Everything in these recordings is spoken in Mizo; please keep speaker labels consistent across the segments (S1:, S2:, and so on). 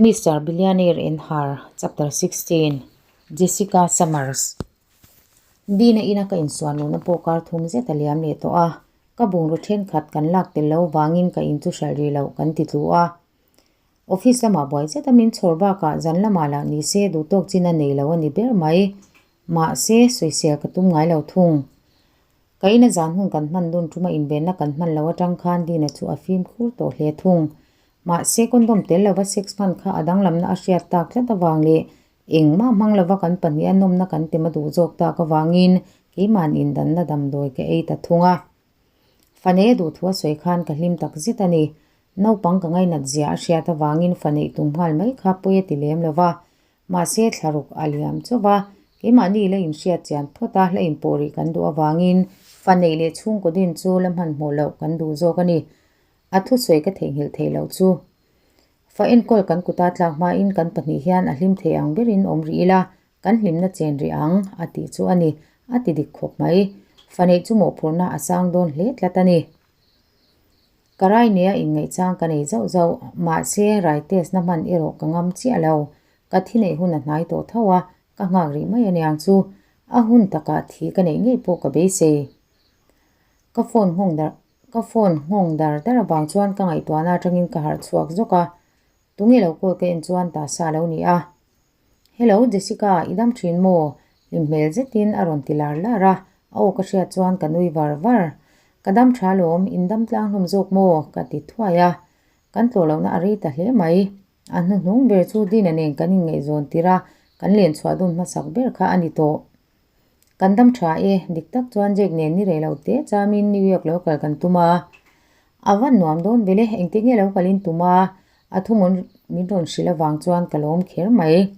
S1: Mister Billionaire and Her, Chapter 16, Jessica Summers Dina ina ka insuan lohna pawh kar thum zet a liam leh tawh a, ka bungraw thenkhat kan lak tel lo vangin ka in chu hralh rih loh kan ti tlu a. Office lamah buai zet a min chhawr bakah zan lamah lah ni se duhtawk chin a nei lo a ni ber mai. Mahse, sawisel ka tum ngai lo thung. Ka ina zan hun kan hman dun tuma invenna kan hman lo atang khan Dina chu a fimkhur tawh hle thung. Mahse, condom tel lova sex hman kha a danglamna a hriat tak tlat avang leh engmah hmang lova kan pahniha nawmna kan tem a duh zawk tak avangin keima'n indanna damdawi ka ei ta thung a. Fa nei a duh thu a sawi khan ka hlim tak zet a ni. Naupang ka ngainat zia a hriat avangin fa neih tum nghal mai kha pawi a ti lem lova. Mahse, thlaruk a liam chauh va, keimahni la inhriat chian phawt a, la inpawh rih kan duh avangin fa neih leh chhungkaw din chu la hmanhmawh loh kan duh zawk a ni. A thusawi ka theihnghilh theih loh chu. Fa enkawl kan kuta tlak hmain kan pahnih hian a hlim thei ang berin awm rih ila, kan hlimna chen rih ang, a tih chu a ni. A ti dik khawp mai. Fa neih chu mawhphurhna a sang dawn hle tlat a ni. Ka rai nia inngaihchang ka nei zauh zauh, mahse rai test na hman erawh ka ngam chiah lo. Ka thi neih hun a hnai tawh tho a, ka nghak rih mai aniang chu. A hun takah thi ka neih ngei pawh ka beisei. Ka phone nghawng dar ka phone nghawng dar dar avang chuan ka ngaihtuahna atangin ka harh chhuak zawk a, tunge lo call ka en chuan ta sa lo ni a. Hello Jessica, i dam thin maw? Hlim hmel zetin a rawn ti lar lar a, a aw ka hriat chuan ka nui var var. Ka dam tha lawm, in dam tlang hlawm zawk maw? ka ti thuai a, kan tlawh lohna a rei ta hle mai. A hnuhnung ber chu Dina nen kan inngaihzawn tir a, kan len chhuah dun hmasak ber kha a ni tawh. Kan dam tha e, dik tak chuan Jake nen ni rei lo te chamin New York lo kal kan tum a. A van nuam dawn vele, engtik nge lo kalin tum a? A thumawn min rawn hrilh avang chuan ka lawm kher mai.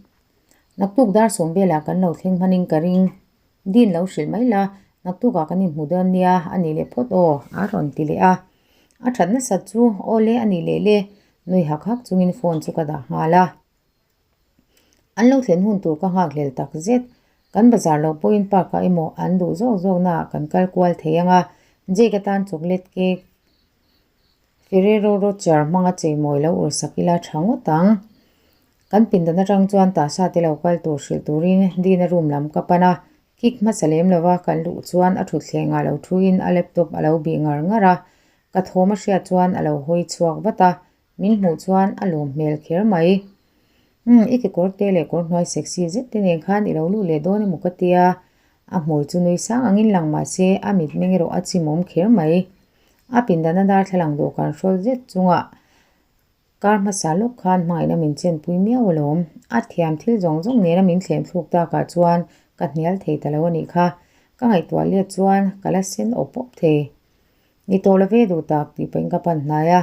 S1: Naktuk dar sawm velah kan lo thleng hmanin ka ring. Din lo hrilh mai la, naktukah kan inhmu dawn nia, a nih leh phawt aw, a rawn ti leh a. A that nasat chu, aw le, a nih leh le, nui hak hak chungin phone chu ka dah nghal a. An lo thlen hun tur ka nghak hlel tak zet. Kan bazar loh pawhin park ah emaw an duh zawk zawk naah kan kal kual thei ang a, Jake atan chocolate cake, Ferrero Rocher hmanga cheimawi lo ursak ila tha ngawt ang. Kan pindan atang chuan tasa te lo kal tur hrilh turin Dina room lam ka pan a, kick hmasa lem lova kan luh chuan a thutthleng ah lo thuin a laptop a lo bih ngar ngar a, ka thawm a hriat chuan a lo hawi chhuak vat a, Min hmuh chuan a lawm hmel kher mai. Umm, i kekawr te leh kawr hnuai sexy zet te nen khan i lo luh leh dawn emaw ka tia. A hmui chu nui sang angin lang mah se a mitmeng erawh a chimawm kher mai. A pindana darthlalang dawhkan hrawl zet chungah kar hmasa lawk khan hmangaihna min chenpui miau alawm. A thiam thil zawng zawng nena min thlem thluk takah chuan ka hnial thei ta lo a nih kha. Ka ngaihtuah let chuan ka la sen awp awp thei. Ni tawh lo ve duh tak tih pahin ka pan hnai a,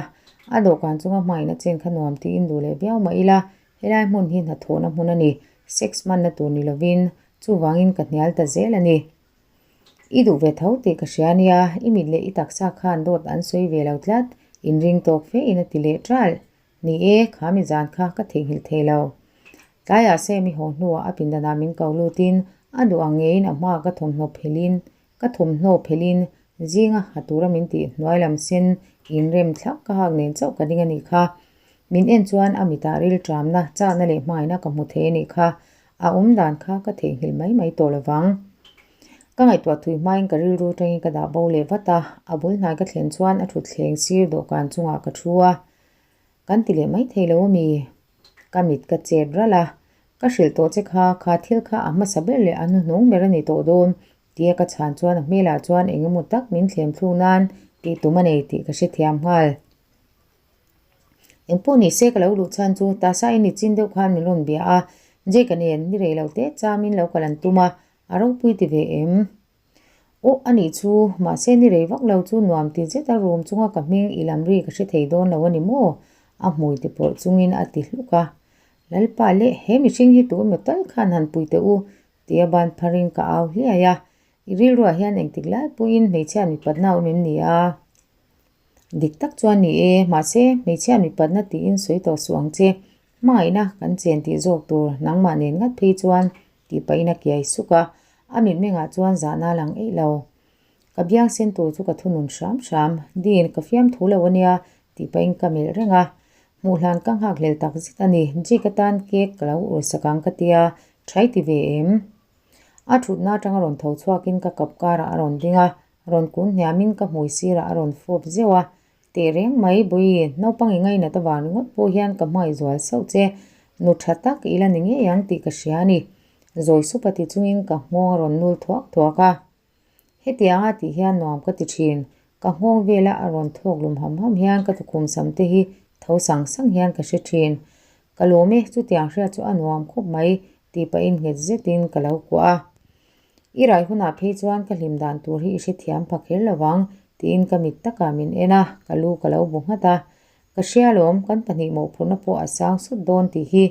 S1: a dawhkan chunga hmain a chen kha nuam tiin duh leh viau mah ila, helai hmun hi hnathawhna hmun a ni, sex hmanna tur ni lovin, chuvangin ka hnial ta zel a ni. I duh ve tho tih ka hria nia, i mit leh i taksa khan dawt an sawi ve lo tlat, inring tawk fe in a ti leh ṭalh. Ni e, kha mi zan kha ka theihnghilh thei lo. Tlaiah Sam i haw hnuah a pindanah min ko lutin, a duh ang ngeiin a hmaah ka thawmhnaw phelhin Ka thawmhnaw phelhin zinga ha tura min tih hnuai lam sen inrem thlak ka hak nen chauh ka ding a nih kha. Min en chuan a mitah rilṭamna, chahna leh hmaina ka hmu thei a nih kha. A awm dan kha ka theihnghilh mai mai tawh lovang. Ka ngaihtuah thui hmain ka rilru tangin ka dah bo leh vat a, a bul hnai ka thlen chuan a thutthleng sir dawhkan chungah ka thu a. Kan ti leh mai thei lo ami? Ka mit ka chet ralh a, ka hrilh tawh che kha, kha thil kha a hmasa ber leh a hnuhnung ber a ni tawh dawn tia ka chhan chuan a hmelah chuan eng emaw tak min thlem thluk nan tih tum a nei tih ka hrethiam nghal. Engpawh ni se ka lo luh chhan chu tasa i ni chin deuh khan min rawn bia a, Jake-a nen ni rei lo te chamin lo kal an tum a, a ropui ti ve em? Aw a nih chu, mahse ni rei vak lo chu nuam ti zet a room chunga ka hming i lam ri ka hre thei dawn lo a ni maw? A hmui ti pawrh chungin a ti hluk a. Lalpa leh he mihring hi tu emaw tal khan han pui teh u tia ban pharin ka au hliai a, i rilruah hian engtik lai pawhin hmeichhia mipatna a awm em ni a? Dik tak chuan ni e, mahse hmeichhia mipatna tiin sawi tawh suh ang che, hmangaihna kan chen tih zawk tur nangmah nen ngat phei chuan tih pahin a kiai suk a, a mitmengah chuan zahna a lang eih lo. Ka biang sen tur chu ka thunun hram hram, Dean, ka fiam thu lo a nia, tih pahin ka melh reng a. Hmuh hlan ka nghak hlel tak zet a ni. Jake atan cake ka lo ursak ang ka tia, thai ti ve em? A thutna atanga rawn tho chhuakin ka kap karah a rawn ding a, rawn kun hniamin ka hmui sirah a rawn fawp zeuh a. Teh reng mai, Bawihi, naupang i ngainat avang ringawt pawh hian ka hmangaih zual sauh che. Nu tha tak i la ni ngei ang tih ka hria a ni. Zawi sup a ti chungin ka nghawng a rawn nul thuak thuak a. Hetianga tih hian nuam ka ti thin. Ka nghawng vela a rawn thawk lum ham ham hian ka tukhum sam te hi tho sang sang hian ka hre thin. Ka lawm e, chutiang hriat chu a nuam khawp mai tih pahin nghet zetin ka lo kuah a. I rai hunah phei chuan ka hlim dan tur hi i hrethiam pha kher lo vang tiin ka mit takah min en a, ka lu ka lo bu nghat a. Ka hria lawm, kan pahnih mawhphurhna pawh a sang sut dawn tih hi.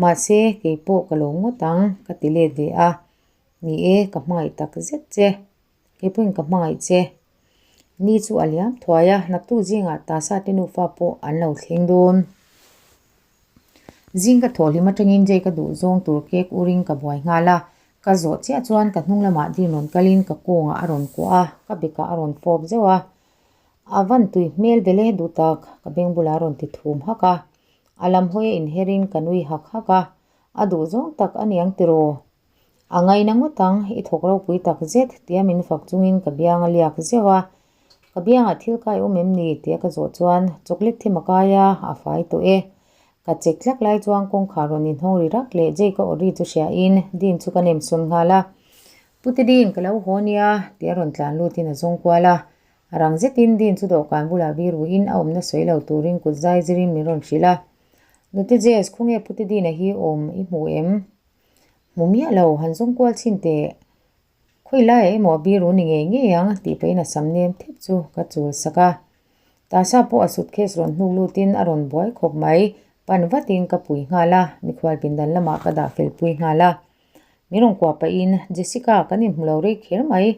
S1: Mahse, keipawh ka lawm ngawt ang, ka ti let ve a. Ni e, ka hmangaih tak zet che. Kei pawhin ka hmangaih che. Ni chu a liam thuai a, naktuk zingah Tasa te nufa pawh an lo thleng dawn. Zing ka thawh hlim atangin Jay ka duh zawng tur cake uring ka buai nghal a. Ka zawh chiah chuan ka hnung lamah din rawn kalin ka kawngah a rawn kuah a, ka bekah a rawn fawp zeuh a. A van tui hmel vele duh tak, ka beng bulah a rawn ti thum hak a. A lam hawi a inherin ka nui hak hak a. A duh zawng tak a niang tiraw? A ngaina ngawt ang, i thawk ropui tak zet, tia min fak chungin ka biang a liak zeuh a. Ka biangah thil kai awm em ni? tia ka zawh chuan chocolate them a kai a, a fai tawh e. Ka chek tlak lai chuan kawngkhar rawn inhawng ri rak leh Jake-a aw ri chu hriain Dean chu ka nem sawn nghal a. Pute Dean, ka lo haw nia, tia rawn tlan lutin a zawng kual a. Rang zetin Dean chu dawhkan bulah biruin a awmna sawi lo turin kut zai zirin min rawn hrilh a. Nute Jess, khawnge Pute Dean-a hi awm i hmu em? Hmu miah lo, han zawng kual chhin teh. Khawi laiah emaw a biru ni ngei ngei ang tih pahin a sam nem thep chu ka chul sak a. Tasa pawh a suitcase rawn hnuk lutin a rawn buai khawp mai. Pan vatin ka pui nghal a, mikhual pindan lamah ka dah fel pui nghal a. Min rawn kuah pahin, Jessica, kan inhmu lo rei kher mai.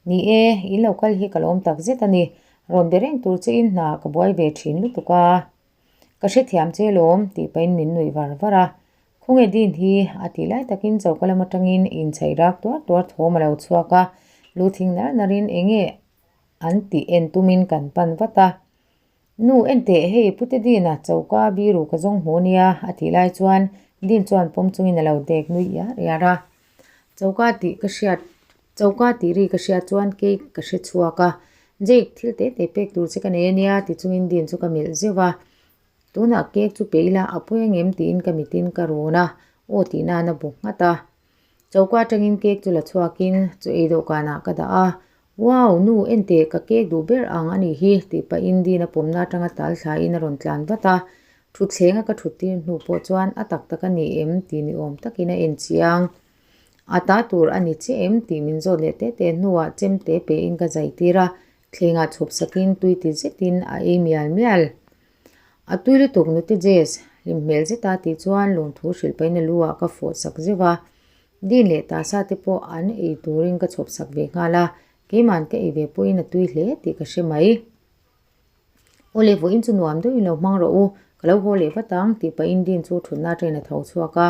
S1: Ni e, in lo kal hi ka lawm tak zet a ni. Rawn be reng tur che in hna ka buai ve thin lutuk a. Ka hrethiam che lawm tih pahin min nuih var var a. Khawnge Dean hi a tih lai takin choka lam atangin inchhaih rak tuar tuar thawm a lo chhuak a, lu thing nar narin enge an tih en tumin kan pan vat a. Nu enteh hei Pute Dean-a choka biru ka zawng hmu nia a tih lai chuan Dean chuan pawm chungin a lo dek nui iar iar a. Choka tih ka hriat choka tih ri ka hriat chuan cake ka hre chhuak a, Jake thil te te pek tur che ka nei ania ti chungin Dean chu ka melh zeuh a. Tunah cake chu pe ila a pawi angem tiin ka mitin ka rawn a, aw tih nan a bu nghat a. Choka atangin cake chu la chhuakin chu ei dawhkanah ka dah a, Wow! Nu enteh ka cake duh ber ang a nih hi tih pahin Dina pawmna atanga tal thlain a rawn tlan vat a. Thutthleng a ka thut tir hnu pawh chuan a tak tak a ni em tih ni awm takin a en chiang. A ta tur a ni chiah em tih min zawt leh teh teh hnuah chemte pein ka zai tir a, thlengah chhup sakin tui ti zetin a ei mial mial. A tui lutuk nute Jess, hlim hmel zeta tih chuan lawmthu hrilh pahin a lu ah ka fawh sak zeuh a. Dean leh Tasa te pawh an ei turin ka chhawp sak ve nghal a, keima'n ka ei ve pawhin a tui hle tih ka hre mai. Awle vawiin chu nuam deuhin lo hmang rawh u, ka lo haw leh vat ang tih pahin Dean chu thutna atangin a tho chhuak a.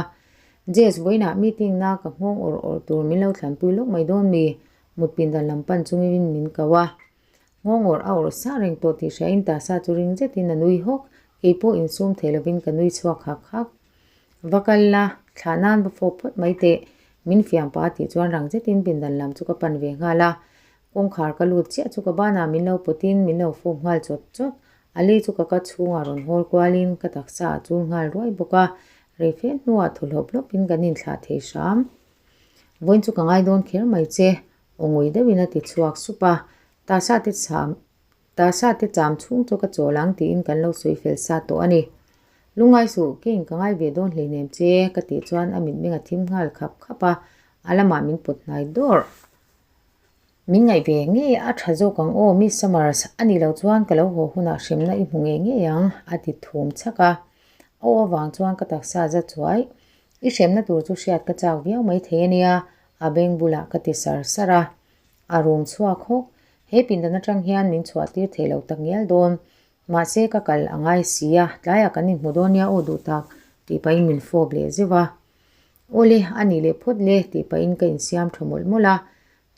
S1: Jess, vawiinah meeting na ka nghawng awrh awrh tur min lo thlanpui lawk mai dawn mi? Mut pindan lam pan chungin min ko a. Nghawngawrh a awrh sah reng tawh tih hriain Tasa chu ring zetin a nui hawk, kei pawh insum thei lovin ka nui chhuak hak hak. Va kal la, thlah nan va fawp phawt mai teh, min fiam pah a tih chuan rang zetin pindan lam chu ka pan ve nghal a. Kawngkhar ka lut chiah chu ka banah min lo pawtin min lo fawp nghal chawt chawt, a lei chu ka ka chhungah rawn hawl kualin ka taksa a chul nghal ruai bawk a, rei fe hnuah thaw hlawp hlawpin kan inthlah thei hram. Vawiin chu ka ngai dawn kher mai che, Aw ngui deuhin a ti chhuak sup a, Tasa te cham Tasa te cham chhung chu ka chawl ang tiin kan lo sawi fel sa tawh a ni. Lungngai suh, keiin ka ngai ve dawn hleinem che ka tih chuan a mitmeng a thim nghal khap khap a, a lamah min pawt hnai dawrh. Min ngaih ve ngei a tha zawk ang aw Miss Summers, a nih loh chuan ka lo haw hunah hremna i hmu ngei ngei ang a ti thum chhak a. A aw avang chuan ka taksa za chuai. I hremna tur chu hriat ka chak viau mai thei a nia, a beng bulah ka ti sar sar a. A rum chhuak hawk. He pindan atang hian min chhuah tir thei lo tak ngial dawn. Mahse ka kal a ngai si a, tlaiah kan inhmu dawn nia aw duh tak, tih pahin min fawp leh zeuh a. Awle, a nih leh phawt le, tih pahin ka insiam tha mawlh mawlh a.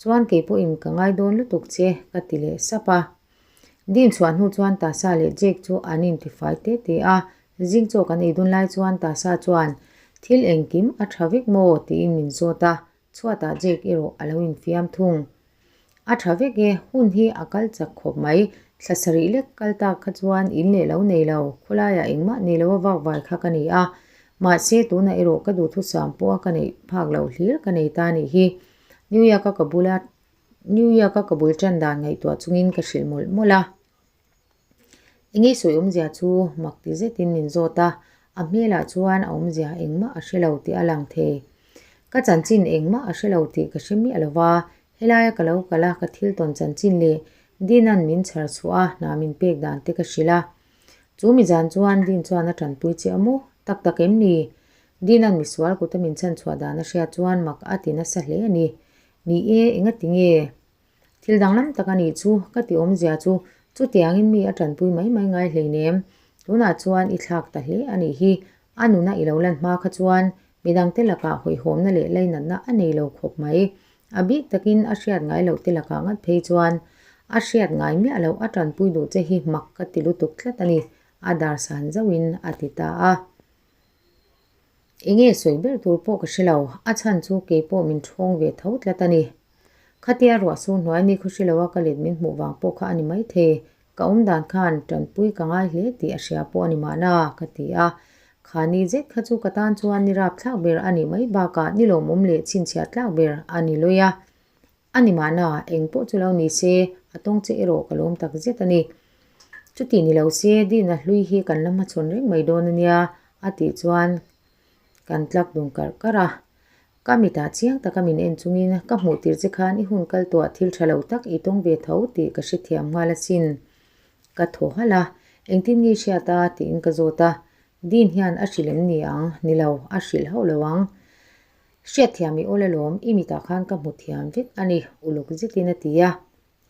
S1: Chuan kei pawhin ka ngai dawn lutuk che, ka ti leh sap a. Dean chhuah hnu chuan Tasa leh Jake chu an intifai te te a. Zing chaw kan ei dun lai chuan Tasa chuan, Thil engkim a tha vek maw? tiin min zawt a, chhuatah Jake erawh a lo infiam thung. A tha vek e, hun hi a kal chak khawp mai. Thla sarih lek kal tak kha chuan in leh lo nei lo, khawlaiah engmah nei lo a vak vai kha ka ni a. Mahse, tunah erawh ka duhthusam pawha ka neih phak loh hlir ka nei ta nih hi. New York-a ka bula New York-a ka bul tan dan ngaihtuah chungin ka hrilh mawlh mawlh a. Engei sawi awmzia chu mak ti zetin min zawt a, a hmelah chuan a awmzia engmah a hre lo tih a lang thei. Ka chanchin engmah a hre lo tih ka hre miah lo va, helaia ka lo kal a, ka thil tawn chanchin leh Dina'n min chhar chhuah a, hna min pek dan te ka hrilh a. Chu mi zan chuan Din chuan a tanpui che a maw? Tak tak em ni? Dina'n misual kuta min chhan chhuah dan a hriat chuan mak a ti nasa hle a ni. Ni e, engati nge? Thil danglam tak a nih chu, ka ti awmzia chu chutiangin mi a tanpui mai mai ngai hleinem. Tunah chuan i thlak ta hle a nih hi, a nuna i lo lan hma kha chuan midangte lakah hawihhawmna leh lainatna a nei lo khawp mai. A bik takin a hriat ngai loh te lakah ngat phei chuan a hriat ngai miah loh a tanpui duh che hi mak ka ti lutuk tlat a ni, a dar san zauhin a ti ta a. Enge sawi ber tur pawh ka hre lo, a chhan chu kei pawh min ṭhawng ve tho tlat a ni. Khatia ruah sur hnuai ni khaw hre loa ka let min hmuh vang pawh kha a ni maithei, ka awm dan khan ṭanpui ka ngai hle tih a hria pawh a ni mahna, ka ti a. Kha ni zet kha chu ka tan chuan ni rap thlak ber a nih mai bakah ni lawmawm leh chhinchhiah tlak ber a ni lawih a. A ni mahna, eng pawh chu lo ni se, a tawng che erawh ka lawm tak zet a ni. Chuti ni lo se, Dina hlui hi kan la hmachhawn reng mai dawn a nia, a tih chuan kan tlak dun karh karh a. Ka mitah chiang taka min en chungin ka hmuh tir che khan i hun kal tuah thil tha lo tak i tawng ve tho tih ka hrethiam nghal asin. Ka thaw halh a, engtin nge i hriat a? tiin ka zawt a. Din hian a hrilh em ni ang? Ni lo, a hrilh hauh lo ang. Hriatthiam i awl alawm, i mitah khan ka hmu thiam vek a ni, uluk zetin a ti a.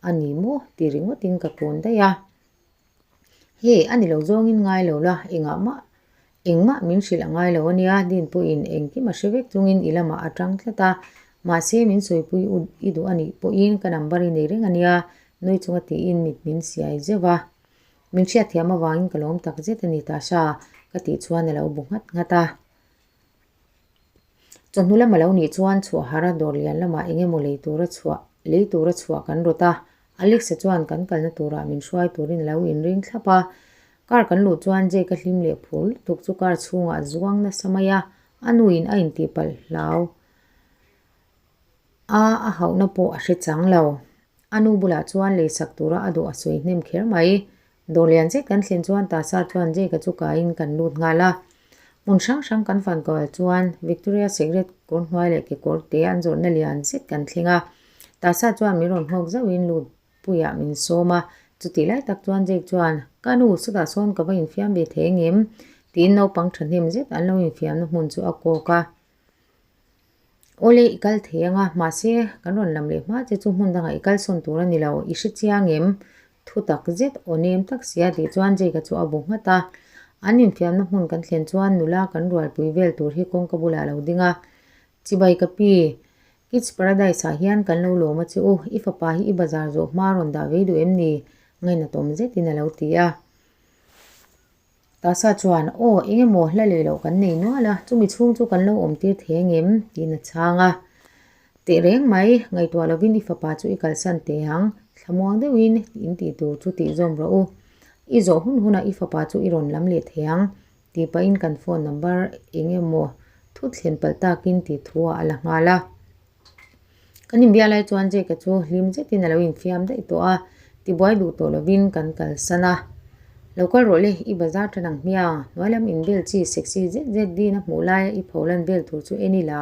S1: A ni maw? ti ringawtin ka kun daih a. Hei, a ni lo zawngin ngai lo la, engah mah engmah min hrilh a ngai lo a nia, Din pawhin engkim a hre vek chungin i lamah a tang tlat a, mahse min sawipui i duh a nih pawhin ka number i nei reng a nia, nui chunga tiin mit min siai zeuh va. Min hriatthiam avangin ka lawm tak zet a ni Tasha, ka tih chuan a lo bu nghat nghat a. Chawhnu lam a lo nih chuan chhuah har a dawr lian lamah eng emaw lei tura chhuah lei tura chhuah kan rawt a, Alex-a chuan kan kalna turah min hruai turin a lo inring thlap a. Car kan luh chuan Jake-a hlim leh phur lutuk chu car chhungah a zuang nasa mai a, a nuin a intih palh hlau a, a hauhna pawh a hre chang lo. A nu bulah chuan leisak tura a duh a sawi hnem kher mai. Dawr lian zet kan thlen chuan Tasa chuan Jake-a chu kaiin kan lut nghal a. Hmun hrang hrang kan fan kual chuan Victoria Secret kawr hnuai leh kekawr te an zawrhna lian zet kan thleng a. Tasa chuan min rawn nghawk zauhin lut puiah min sawm a. Chutih lai tak chuan Jake chuan, Ka nu, sawtah sawn ka va infiam ve thei ang em? tiin naupang thahnem zet an lo infiamna hmun chu a kawk a. Awle, i kal thei ang a, mahse, kan rawn lam leh hma che chu hmun dangah i kalsawn tur a ni lo, i hre chiang em? Thu tak zet aw nem tak sia tih chuan Jake-a chu a bu nghat a. An infiamna hmun kan thlen chuan nula kan rualpui vel tur hi kawngka bulah a lo ding a. Chibai ka pi, Kids Paradise-ah hian kan lo lawm a che u, i fapa hi i bazar zawh hma rawn dah vei duh em ni? Ngainatawm zetin a lo ti a. Tasa chuan, Aw, eng emaw hla leh loh kan nei nual a, chumi chhung chu kan lo awm tir thei ang em? tiin a chhang a. Teh reng mai, ngaihtuah lovin i fapa chu i kalsan teh ang, thlamuang deuhin in tih tur chu tih zawm rawh u. I zawh hun hunah i fapa chu i rawn lam leh thei ang, tih pahin kan phone number eng emaw thut thlen palh takin tih thu-ah a la nghal a. Kan inbiak lai chuan Jake-a chu hlim zetin a lo infiam daih tawh a, tibuai duh tawh lovin kan kalsan a. Lo kal rawh le, i bazar tan ang hmiang, hnuai lam inbel chi sexy zet zet din a hmuh laia i pholan vel tur chu en ila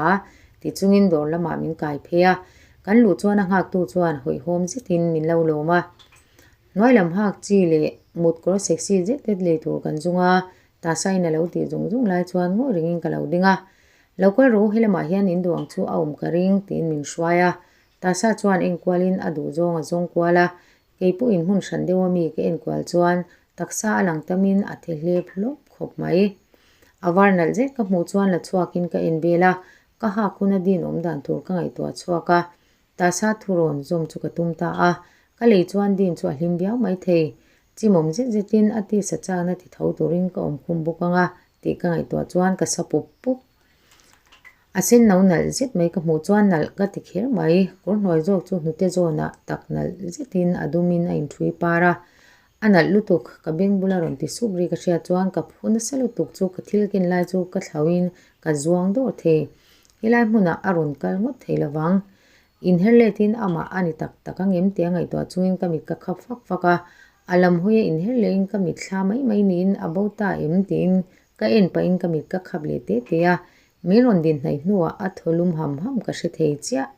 S1: ti chungin dawr lamah min kai phei a. Kan luh chuan a nghaktu chuan hawihhawm zetin min lo lawm a. Hnuai lam hak chi leh mut kawr sexy zet zet lei tur kan zung a, Tasa-in a lo tih zung zung lai chuan ngawi ringin ka lo ding a. Lo kal rawh u, helamah hian in duh ang chu a awm ka ring, tiin min hruai a. Tasa chuan enkualin a duh zawng a zawng kual a, kei pawhin hmun hran deuh ami ka enkual chuan taksa a lang tamin a the hlep hlawp khawp mai. A var nalh zet ka hmuh chuan la chhuakin ka en vel a, ka hak hun a din awm dan tur ka ngaihtuah chhuak a. Tasa thu rawn zawm chu ka tum ta a, ka lei chuan din chu a hlim viau maithei. Chimawm zet zetin a tisa chakna ti tho turin ka awm khum bawk ang a tih ka ngaihtuah chuan ka sa pup pup. A sen no nalh zet mai ka hmuh chuan nalh ka ti kher mai. Kawr hnuai zawk chu hnute zawnah tak nalh zetin a dumin a inṭhui par a. A nalh lutuk, ka beng bula rawn ti sup ri ka hriat chuan ka phu nasa lutuk chu ka thil ken lai chu ka thlauhin ka zuang dawr thei. Helai hmunah a rawn kal ngawt thei lovang. Inher letin amah a ni tak tak ang em tia ngaihtuah chungin ka mit ka khap fak fak a, a lam hawia inher lehin ka mit thla mai mai niin a bo ta em tiin ka en pahin ka mit ka khap leh te te a, min rawn din hnaih hnuah a thaw lum ham ham ka hre thei chiah.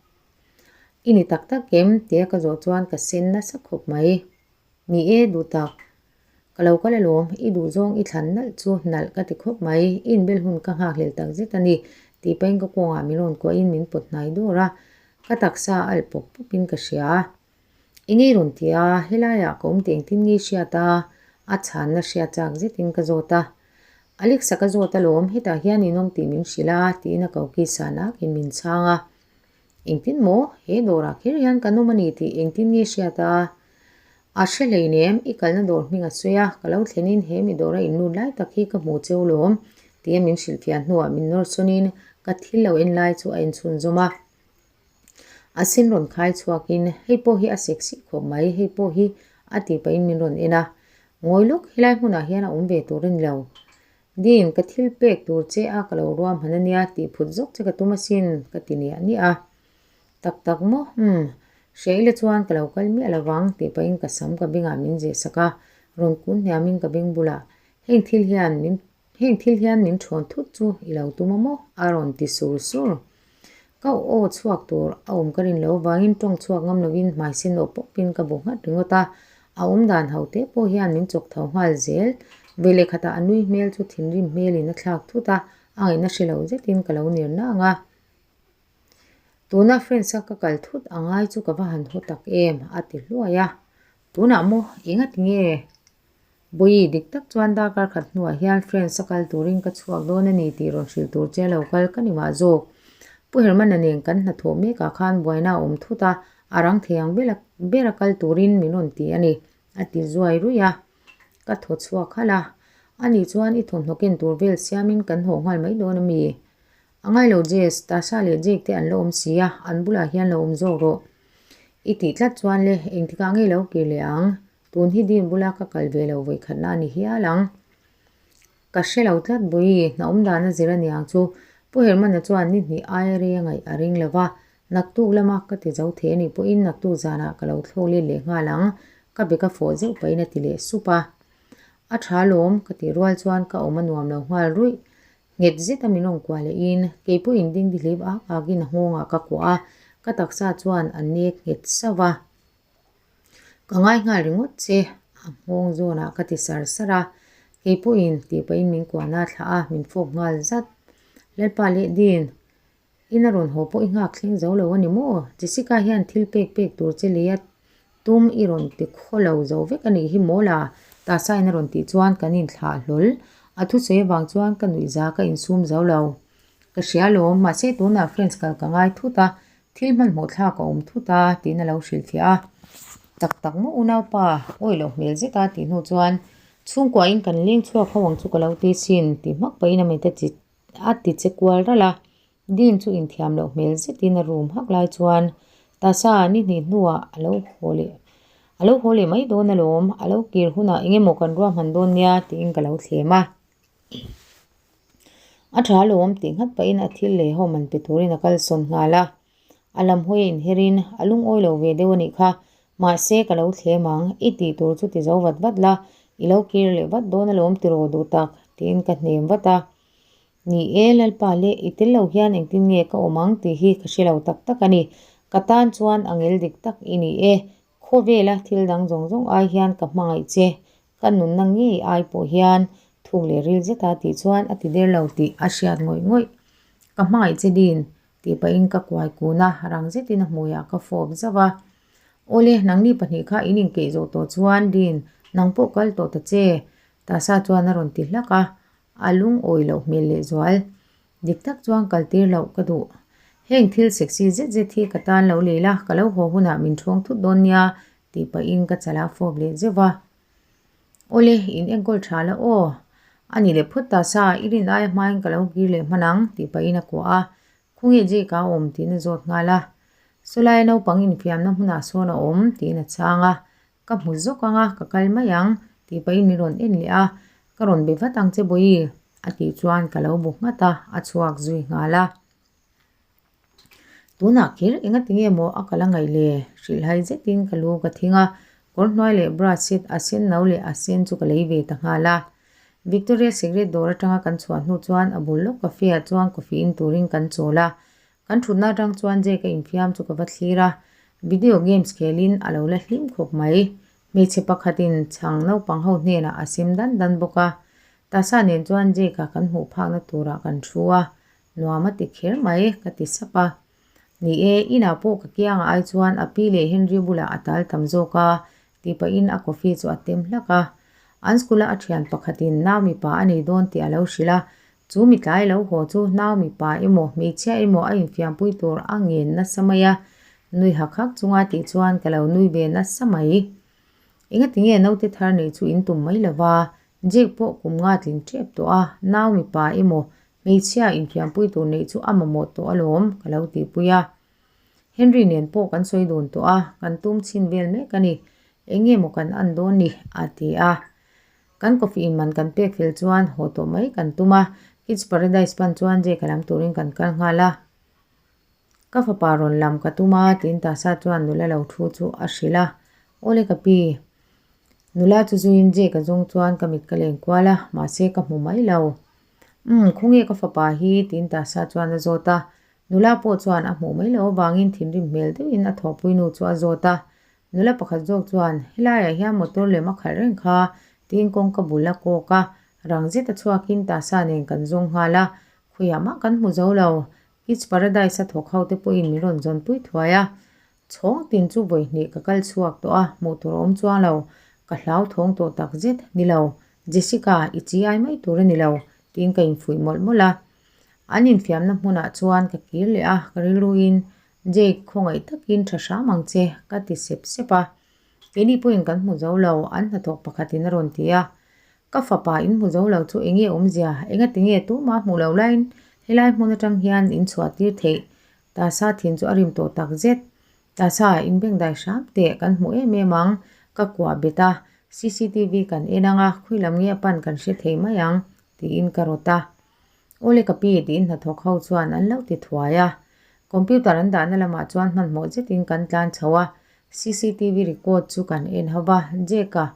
S1: I ni tak tak em? tia ka zawh chuan ka sen nasa khawp mai. Ni e, duh tak. Ka lo kal alawm, i duh zawng i thlan nalh chu nalh ka ti khawp mai, i inbel hun ka nghakhlel tak zet a ni, tih pahin ka kawngah min rawn kuahin min pawt hnai dawr a, ka taksa a alh pawp pawpin ka hria. I ngei rawn ti a, helaiah ka awm tih engtin nge i hriat a? A chhanna hriat chak zetin ka zawt a. Alexa ka zawt alawm, hetah hian in awm tih min hrilh a, tiin a koki san akin min chhang a. Engtin maw? He dawrah kher hian kan awm a ni tih engtin nge hriat a? A hre hleinem, i kalna dawr hming a sawi a, ka lo thlenin he mi dawra in lut lai tak hi ka hmu cheu lawm, tia min hrilhfiah hnuah min nawr sawnin ka thil lo en lai chu a inchhunzawm a. A sen rawn khai chhuakin, Hei pawh hi a sexy khawp mai, hei pawh hi a tih pahin min rawn en a. Ngawi lawk, helai hmunah hian a awm ve tur a ni lo. Dean, ka thil pek tur che a ka lo ruahman a nia tih phut zawk che ka tum asin, ka ti niah niah a. Tak tak maw? Umm, hria ila chuan ka lo kal miah lo vang tih pahin ka sam ka bengah min zeh sak a, rawn kun hniamin ka beng bulah, Heng thil hian min heng thil hian min thawn thut chu i lo tum a maw? a rawn ti sur sur. Ka aw chhuak tur a awm ka rin lo vangin tawng chhuak ngam lovin hmai sen awh pawpin ka bu nghat ringawt a, a awm dan ho te pawh hian min chawk tho nghal zel. Veleh khatah a nui hmel chu thinrim hmelin a thlak thut a, a ngaihna hre lo zetin ka lo ner nang a. Tuna friends-a ka kal thut a ngai chu ka va han haw tak em a ti hluai a. Tunah maw engati nge? Bawi, dik tak chuan darkar khat hnuah hian Friends a kal turin ka chhuak dawn a ni tih rawn hrilh tur che lo kal ka ni mah zawk. Pu Hermana nen kan hnathawh mekah khan buaina a awm thut a, a rang thei ang ber a kal turin min rawn ti a ni, a ti zuai ruih a. Ka thaw chhuak halh a, ani chuan i thawmhnaw ken tur vel siamin kan haw nghal mai dawn a mi? A ngai lo Jess, Tasha leh Jake te an la awm si a, an bulah hian lo awm zawk rawh. I tih tlat chuan le, engtikah ngei lo kir leh ang? Tun hi Dean bula ka kal ve lo vawikhatna a ni hial ang. Ka hre lo tlat Bawi, hna awm dan a zir a niang chu. Pu Hermana chuan ni hnih aia rei a ngaih a ring lo va, naktuk lama ka ti zo thei a nih pawhin naktuk zanah ka lo thlawk let leh nghal ang, ka bek a fawh zeuh pahin a ti leh sup a. A tha lawm, ka tih rual chuan ka awm a nuam lo nghal ruih. Nghet zeta min rawn kuah lehin kei pawhin dingdihlip ak akin a nghawngah ka kuah a, ka taksa chuan a nek nghet sauh a. Ka ngai nghal ringawt che, a nghawng zawnah ka ti sar sar a, kei pawhin tih pahin min kuahna a thlah a, min fawp nghal zat. Lalpa leh Dean, ina rawn haw pawh i nghak thleng zo lo a ni maw? Jessica hian thil pek pek tur che lei a tum i rawn ti khaw lo zo vek a nih hi maw la? Tasa in a rawn tih chuan kan inthlah hlawl. A thusawi avang chuan ka nuihza ka insum zo lo. Ka hria alawm, mahse tunah friends kal ka ngai thut a, Thil hmanhmawh thlak a awm thut a, tiin a lo hrilhfiah a. Tak tak maw unaupa, awi loh hmel zet a tih hnu chuan chhungkuain kan leng chhuak ho ang chu ka lo ti sin tih hmak pahin a mite chi a ti che kual ralh a. Dean chu inthiam loh hmel zetin a room hak lai chuan Tasa ni hnih hnuah a lo haw leh a lo haw leh mai dawn alawm, a lo kir hunah eng emaw kan ruahman dawn nia tiin ka lo thlem a. A tha alawm tih nghat pahin a thil leh ho man pe turin a kalsawn nghal a. A lam hawi a inherin a lungawi lo ve deuh a nih kha. Mahse ka lo thlem ang, i tih tur chu ti zo vat vat la, i lo kir leh vat dawn alawm tiraw duh tak tiin ka hnem vat a. Ni e Lalpa le, i tel lo hian engtin nge ka awm ang tih hi ka hre lo tak tak a ni. Ka tan chuan a ngel dik tak i ni e, khawvela thil dang zawng zawng ai hian ka hmangaih che, Ka nunna ngei ai pawh hian thuk leh ril zeta tih chuan a ti der lo tih a hriat ngawih ngawih. Ka hmangaih che Dean, tih pahin ka kuai kun a, rang zetin a hmuiah ka fawp zauh a. Awle, nangni pahnih kha in inkeih zawh tawh chuan Dean, nang pawh kal tawh ta che, Tasa chuan a rawn ti hlak a, a lungawi loh hmel lehzual. Dik tak chuan kal tir loh ka duh. Heng thil sexy zet zet hi ka tan lo lei la, ka lo haw hunah min ṭhawng thut dawn nia, tih pahin ka chalah fawp leh zeuh a. Awle, in enkawl tha la aw. A ni leh phawt ta sa, i rin aia hmain ka lo kir leh hman ang, tih pahin a kuah a. Khawnge Jake a awm tiin a zawt nghal a. Sawlai naupang infiamna hmunah sawn a awm tiin a chhang a. Ka hmu zawk ang a, ka kal mai ang, tih pahin min rawn en leh a. Ka rawn be vat ang che Bawihi, a tih chuan ka lo bu nghat a, a chhuak zui nghal a. Tunah kher engati nge maw a kal a ngaih le? Hrilhhai zetin ka lu ka thing a, kawr hnuai leh bra set a sen no leh a sen chu ka lei ve ta nghal a. Victoria Secret dawr atanga kan chhuah hnu chuan a bul lawk cafe ah chuan coffee in turin kan chawl a. Kan thutna atang chuan Jake a infiam chu ka va thlir a, video games khelin a lo la hlim khawp mai. Hmeichhe pakhatin chhang naupang ho hnenah a sem dan dan bawk a. Tasa nen chuan Jake-a kan hmuh phakna turah kan thu a, Nuam a ti kher mai, ka ti sap a. Ni e, inah pawh ka kiangah ai chuan a pi leh Henry bulah a tal tam zawk a, tih pahin a coffee chu a tem hlak a. An school-a a thian pakhatin nau mipa a nei dawn tih a lo hrilh a, chu mitlai lo haw chu nau mipa emaw hmeichhia emaw a infiampui tur a ngen nasa mai a, nui hak hak chunga tih chuan ka lo nui ve nasa mai. Engati nge naute thar neih chu in tum mai lova, Jake pawh kum nga tling tep tawh a, nau mipa emaw Hmeichhia infiampui tur neih chu a mamawh tawh alawm, ka lo tihpui a. Henry nen pawh kan sawi dun tawh a, kan tum chhin vel mek a ni. Eng nge maw kan an dawn ni? a ti a. Kan coffee in man kan pek fel chuan haw tawh mai kan tum a, Kids Paradise pan chuan Jake a lam turin kan kal nghal a. Ka fapa rawn lam ka tum a, tiin Tasa chuan nula lo thu chu a hrilh a. Awle ka pi. Nula chu zuiin Jake a zawng chuan ka mit ka len kual a, mahse ka hmu mai lo. Umm, khawnge ka fapa hi? tiin Tasa chuan a zawt a. Nula pawh chuan a hmuh mai loh avangin thinrim hmel deuhin a thawhpui nu chu a zawt a. Nula pakhat zawk chuan, Helaiah hian motor lem a khalh reng kha, tiin kawngka bul a kawk a. Rang zet a chhuakin Tasa nen kan zawng nghal a, khawiah mah kan hmu zo lo. Kids Paradise a thawk ho te pawhin min rawn zawnpui thuai a. Chhawng tin chu vawi hnih ka kal chhuak tawh a, hmuh tur a awm chuang lo. Ka hlauthawng tawh tak zet, Ni lo, Jessica, i chi ai mai tur a ni lo, tiin ka infuih mawlh mawlh a. An infiamna hmunah chuan ka kir leh a, ka rilruin, Jake, khawngaih takin tha hram ang che, ka ti sep sep a. Keini pawhin kan hmu zo lo, an hnathawk pakhatin a rawn ti a. Ka fapa in hmu zo lo chu enge awmzia? Engati nge tumah hmuh lo laiin helai hmun atang hian in chhuah tir theih? Tasa thin chu a rim tawh tak zet. Tasa in bengdai hram teh kan hmu em em ang. Ka kuah bet a, cctv kan en ang a, khawi lam nge a pan kan hre thei mai ang, tiin ka rawt a. Awle ka pi tiin hnathawk ho chuan an lo ti thuai a. Computer an dahna lamah chuan hmanhmawh zetin kan tlan chho a, cctv record chu kan en ho va, Jake-a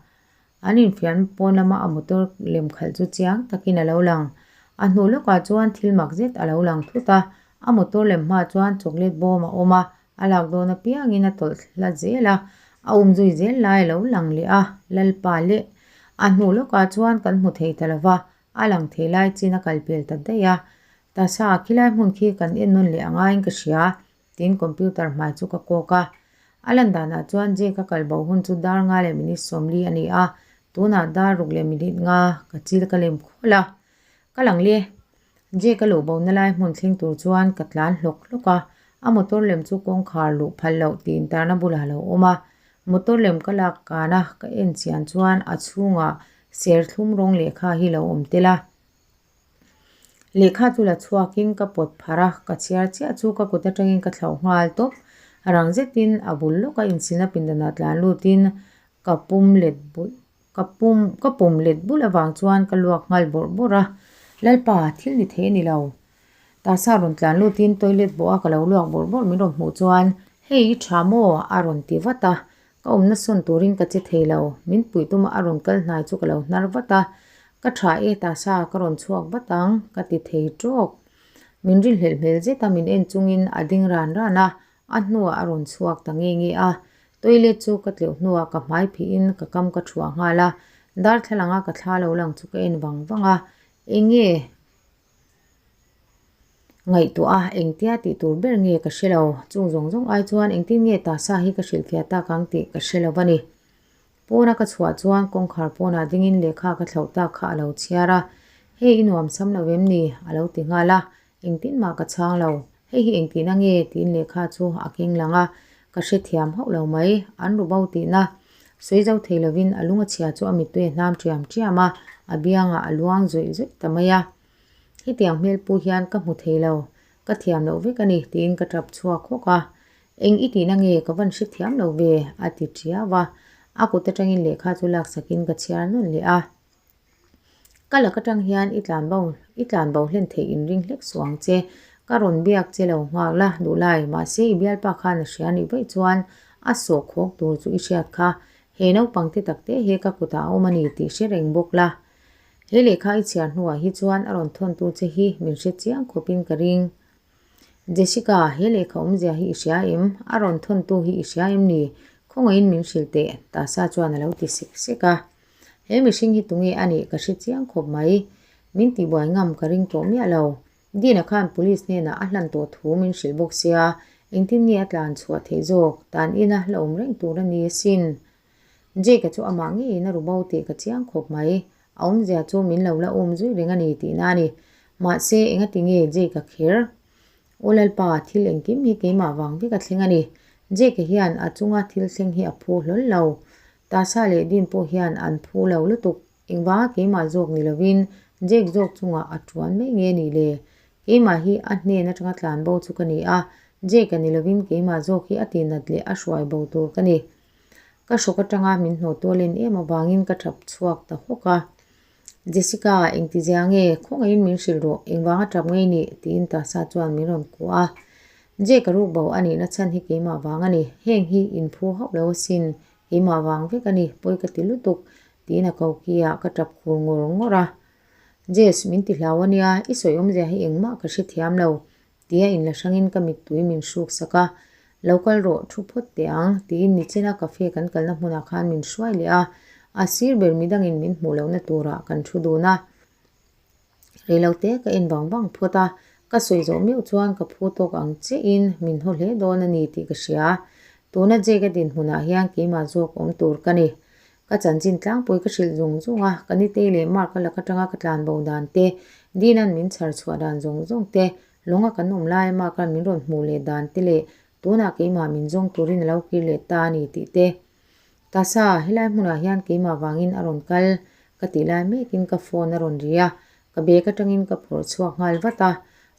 S1: An infiam pawn lama a motor lem khalh chu chiang takin a lo lang. A hnu lawkah chuan thil mak zet a lo lang thut a, a motor lem hmaah chuan chocolate bawm a awm a, a lak dawn apiangin a tawlh hla zel a, a um zui zel lai a lo lang leh a, Lalpa leh a hnu lawkah chuan kan hmu thei ta lo va, a lang thei lai chin a kal pel ta daih a. Tasa khilai hmun khi kan en nawn leh a ngaiin ka hria, Tin, computer hmai chu ka kawk a. A lan danah chuan Jake a kal bo hun chu dar nga leh minute 40 a ni a, tunah dar ruk leh minute nga ka chil ka lem khawl a. Ka lang le. Jake a luh bo na lai hmun thleng tur chuan ka tlan hlawk hlawk a, a motor lem chu kawngkhar luh phal loh tih intarna bulah a lo awm a. Motor lem ka lak kan a, ka en chian chuan a chhungah serthlum rawng lehkha hi lo awm tel a. Lehkha chu la chhuakin ka pawt pharh a, ka chhiar chiah chu ka kut atangin ka thlauh nghal tawp. Rang zetin a bul lawka inchhilna pindanah tlan lutin ka pum let bulh ka pum ka pum let bulh avang chuan ka luak nghal bawrh bawrh a. Lalpa, thil ni thei a ni lo. Tasa rawn tlan lutin toilet bawha ka lo luak bawrh bawrh min rawn hmuh chuan, Hei i tha maw? a rawn ti vat a. Ka awmna sawn turin ka che thei lo, min puih tuma a rawn kal hnai chu ka lo hnar vat a, Ka tha e tasa ka rawn chhuak vat ang, ka ti thei tawk. Min rinhlelh hmel zeta min en chungin a ding ran ran a, a hnuah a rawn chhuak ta nge nge a. Toilet chu ka tleuh hnuah ka hmai phihin ka kam ka thuah nghal a, darthlalanga ka thla lo lang chu ka en vang vang a, Eng nge? Ngaihtuah a, engtia tih tur ber nge ka hre lo. Chung zawng zawng ai chuan engtin nge tasa hi ka hrilhfiah tak ang tih ka hre lo a ni. Pawna ka chhuah chuan kawngkhar pawnah dingin lehkha ka thlauh tak kha a lo chhiar a, Hei i nuam sam lo em ni? a lo ti nghal a, engtin mah ka chhang lo. Hei hi engtihna nge? tiin lehkha chu a keng lang a, ka hrethiam hauh lo mai. An ru bo tihna. Sawi zo thei lovin a lung a chhia chu a mittui a hnam ṭiam ṭiam a, a biangah a luang zawih zawih ta mai a. Hetiang hmel pu hian ka hmu thei lo, ka thiam loh vek a ni tiin ka ṭap chhuak hawk a. Eng i tihna nge ka van hre thiam lo ve? a ti ṭiau a. A kut aṭangin lehkha chu laksakin ka chhiar nawn leh a. Ka lak atang hian i tlan bo i tlan bo hlen theih in ring hlek suh ang che. Ka rawn biak che lo nghak la duh lai mahse i bialpa khan a hria nih vaih chuan a sawh khawk tur chu i hriat kha. He naupang te tak te hi ka kutah a awm a ni tih hre reng bawk la. He lehkha i chhiar hnuah hi chuan a rawn thawntu che hi min hre chiang khawpin ka ring. Jessica, he lehkha awmzia hi i hria em? A rawn thawntu hi i hria em ni? Khawngaihin min hrilh teh, Tasa chuan a lo ti sek sek a. He mihring hi tunge a nih ka hre chiang khawp mai. Min tihbuai ngam ka ring tawh miah lo. Dina khan police hnenah a hlan tawh thu min hrilh bawk sia, engtin nge a tlan chhuah theih zawk? Tan ina la awm reng tur a ni asin. Jake-a chu amah ngeiin a ru bo tih ka chiang khawp mai. A awmzia chu min lo la awm zui reng a ni tihna a ni. Mahse, engati nge Jake-a kher? Aw Lalpa, thil engkim hi keimah vang vek a thleng a ni. Jake-a hian a chunga thil thleng hi a phu hlawl lo. Tasa leh Dean pawh hian an phu lo lutuk. Engvanga keimah zawk ni lovin Jake zawk chungah a tuan mai nge nih le? Keimah hi a hnen atanga tlan bo chu ka ni a, Jake-a ni lovin keimah zawk hi a tihnat leh a hruai bo tur ka ni. Ka hrawk atanga min hnawh tual en em avangin ka thap chhuak ta hawk a. Jessica, engti zia nge? Khawngaihin min hrilh rawh, engvanga tap ngei nih? tiin Tasa chuan min rawn kuah a. Jake-a ruk bo a nihna chhan hi keimah vang a ni. Heng hi inphu hauh lo asin, keimah vang vek a ni, pawi ka ti lutuk, tiin a koki ah ka tap khur ngawr ngawr a. Jess, min ti hlau a nia, i sawi awmzia hi engmah ka hrethiam lo, Tia inla hrangin ka mittui min hruk sak a, Lo kal rawh, thu phawt teh ang, tiin nichina cafe kan kalna hmunah khan min hruai leh a, a sir ber midangin min hmuh lohna turah kan thu dun a. Reilote ka en vang vang phawt a, ka sawi zawh meuh chuan ka phu tawk ang chiahin min haw hle dawn a ni tih ka hria. Tuna Jake-a dinhmunah hian keimah zawk awm tur ka ni. Ka chanchin tlangpui ka hrilh zung zung a, ka nitei leh Mark-a lak atanga ka tlan bo dan te, Dina'n min chhar chhuah dan zawng zawng te, lawnga kan awm laia Mark-a'n min rawn hmuh leh dan te leh tunah keimah min zawng turin a lo kir leh ta a ni tih te. Tasa, helai hmunah hian keimah vangin a rawn kal ka tih lai mekin ka phone a rawn ri a, ka bag atangin ka phawrh chhuak nghal vat a,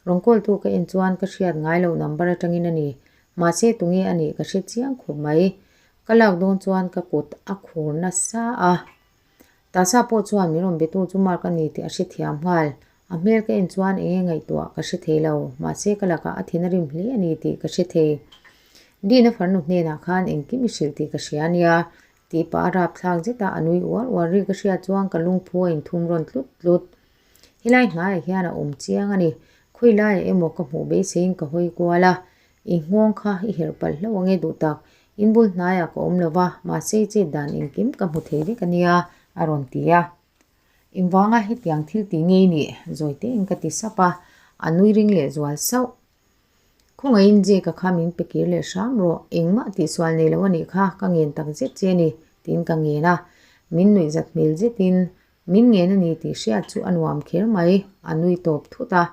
S1: rawn call-tu ka en chuan ka hriat ngai loh number atangin a ni. Mahse tunge a nih ka hre chiang khawp mai. Ka lak dawn chuan ka kut a khur nasa a. Tasa pawh chuan min rawn betu chu Mark a ni tih a hrethiam nghal. A hmel ka en chuan eng nge ngaihtuah ka hre thei lo, mahse ka lakah a thin a rim hle a ni tih ka hre thei. Dina farnu hnenah khan engkim i hrilh tih ka hria a nia, tih pah a rapthlak zet a, a nui uar uar ri ka hriat chuan ka lungphu a inthum rawn tlut tlut. Helai hnaiah hian a awm chiang a ni. Khawi laiah emaw ka hmuh beiseiin ka hawi kual a, I nghawng kha i herh palh hlauh ange duh tak, in bul hnaiah ka awm lo va, mahse i chet dan engkim ka hmu thei vek a nia, a rawn ti a. Engvanga hetiang thil tih ngei nih? Zawi tein ka ti sap a, a nui ring leh zual sauh. Khawngaihin Jake-a kha min pe kir leh hram rawh, engmah tihsual nei lo a nih kha, ka ngen tak zet che a ni, tiin ka ngen a. Min nuih zat hmel zetin, min ngen a ni tih hriat chu a nuam kher mai, a nui tawp thut a.